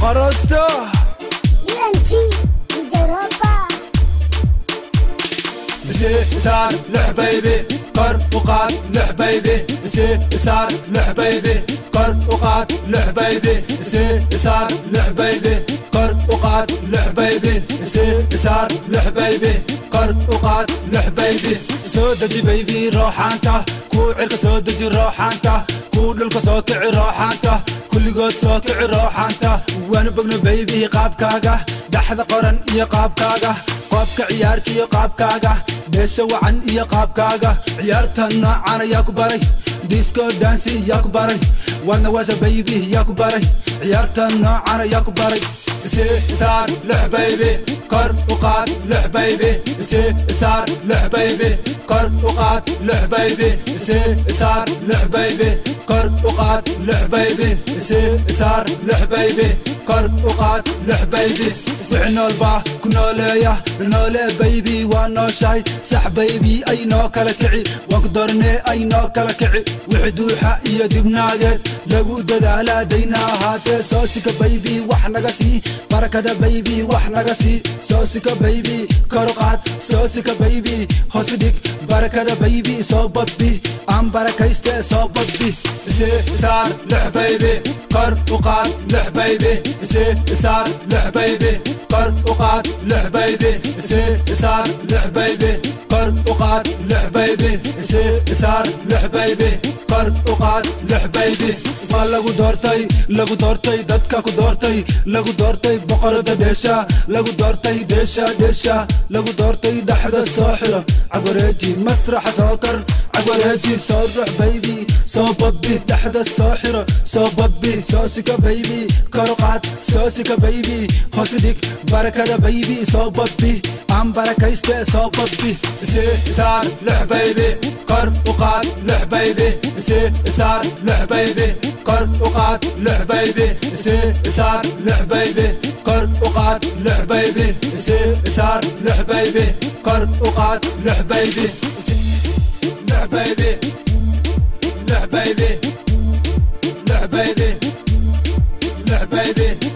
Marosto UMT Europa سار لحبيبي قر وقاد لحبيبي سار لحبيبي قر وقاد لحبيبي سار لحبيبي قر وقاد لحبيبي سار لحبيبي قر وقاد لحبيبي سودتي بيبي روحانتا كو عرك سودتي روحانتا كو دلك سوكع روحانتا كل قد سوكع روحانتا وانا بقنا بيبي قابكاغا دحدا قرن iyo qaabkaaga qaabka ciyaarka iyo qaabkaaga dheesha wacan iyo qaabkaaga ciyaarta noocan ayaa ku baray disco dance ayaa ku baray wadna waasha baby ayaa ku baray ciyaarta noocan ayaa ku baray saar lixbaybi kor u qaad lixbaybi saar lixbaybi kor u qaad lixbaybi saar lixbaybi kor u qaad lixbaybi saar lixbaybi kor u qaad lixbaybi وعنولبا كنوليا نولي بيبي وانوشاي صح بيبي اي نو كلا كعي وقدرني اي نو كلا كعي وحدوحا iyo dibnaageed lagu dadaala dayna ahaatee soosika baby wax naga sii barakada baby wax naga sii soosika baby kor qaad soosika baby hoos dhig barakada baby soo babbi aan barakayste soo babbi saar lixbaybi kor u qaad lixbaybi saar lixbaybi kor u qaad lixbaybi saar lixbaybi kor u qaad lixbaybi saar lixbaybi kor u qaad lixbaybi waa lagu doortay dadka ku doortay lagu doortay boqorada dheesha lagu doortay dheesha dheesha lagu doortay dhaxda soo xiro cagwareeji masraxa soo kor cagwareeji soo rux baby soo babbi dhaxda soo xiro soo babbi soosika baby kor u qaad soosika baby hoos dhig barakada baby soo babbi aan barakayste soo babbi saar lixbaybi kor u qaad lixbaybi saar lixbaybi kor u qaad lixbaybi saar lixbaybi kor u qaad lixbaybi saar lixbaybi kor u qaad lixbaybi lixbaybi lixbaybi lixbaybi lixbaybi.